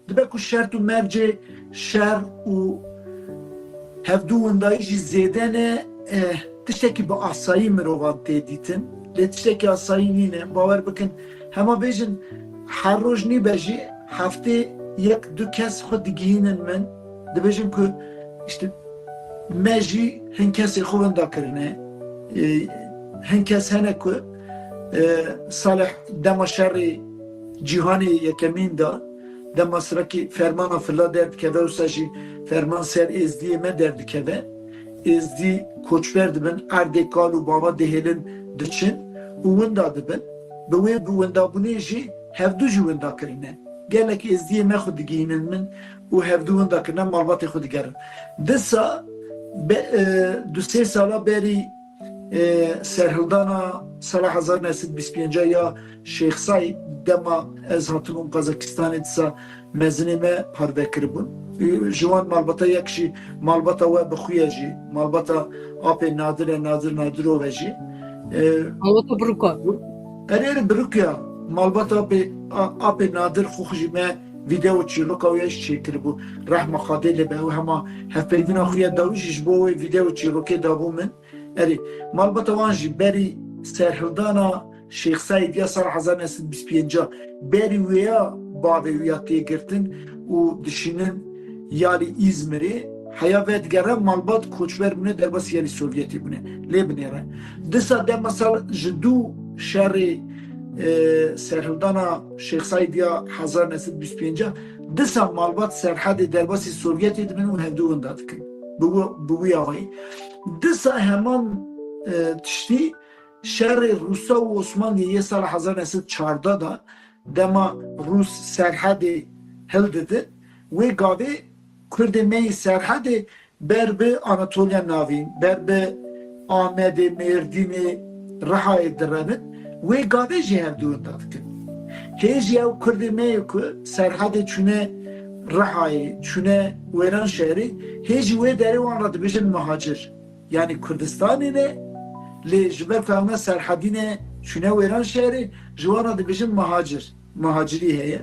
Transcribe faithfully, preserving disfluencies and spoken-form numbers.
Dibe ku şert û mercê şer û hevdû windayî jî zêde ne, eh, tiştekî bi asayî mirovan tê dîtin. Lê tiştekî asayî nîne. Bawer bikin, hema bêjin her roj nîbe jî heftê yek du kes xwe digihînin min. Dibêjin ku işte me jî hin kesê xwe winda kirine. E, hin kes hene ku, e, Salih dema şerê cîhanê yekemîn de, dema sirekî fermana fila derdikeve, wisa jî ferman ser êzdiyê me derdikeve. Êzdî koçber dibin, erdê kal û bava dihêlin diçin û winda dibin. Bi wê bi windabûnê jî hevdû jî winda kirine. Gelek êzdiyê me xwe digihînin min û hevdû winda kirine malbatê xwe digerin. Disa be, e, du sê sala berî, e, serhildana sala hezar neh sed bîst pênc ya Şêx Saîd, dema ez hatibûm Qazakistanê, disa mezinê me parve kiribûn. E, ji wan malbata yek jî malbata we bi xwe ye jî, malbata apê Nadir e, Nadir Nadirov e jî. E, Malbata Biruka. Erê, erê, Biruka, malbata apê, a-, apê Nadir xwe jî me vîdeo çîroka wê jî çêkiribû. Rehma Xwedê lê be, ew hema hevpeyvîna xwe ya dawî jî ji bo wê vîdeo çîrokê dabû min. Erê, malbata wan jî berî serhildana Şêx Seîd ya sala hezar neh sed bîst pênc, berî wêya bavê wî ya tê girtin û dişînin yalî Îzmirê. Heya vedigere malbat koçber bûne, derbasî yalî Sovyetê bûne. Lê binêre. Disa dema sal ji dû şerê, e, serhildana Şêx Seîd ya hezar neh sed bîst pênc, disa malbat Serhedê derbasî Sovyetê dibin û hevdû winda dikin. Bi wi-, bi wî awayî. Disa heman, e, tiştî şerê Rûsa û Osmanliyê yê sala hezar neh sed çardeh de, dema Rûs Serhedê hildidin, wê gavê Kurdê me yê Serhedê ber bi Anatoliya Navîn, ber bi Amedê, Mêrdînê, Rihayê direbin, wê gavê jî hevdû winda dikin. Hê jî ew Kurdê me yê ku Serhedê çûne Rihayê, çûne Wêranşehirê, hê jî wê derê wan re dibêjin muhacir. Yanî Kurdistanê ne, lê ji ber ku em ne Serhedî ne, çûne Wêranşehirê, ji wan re dibêjin muhacir. Muhacirî heye.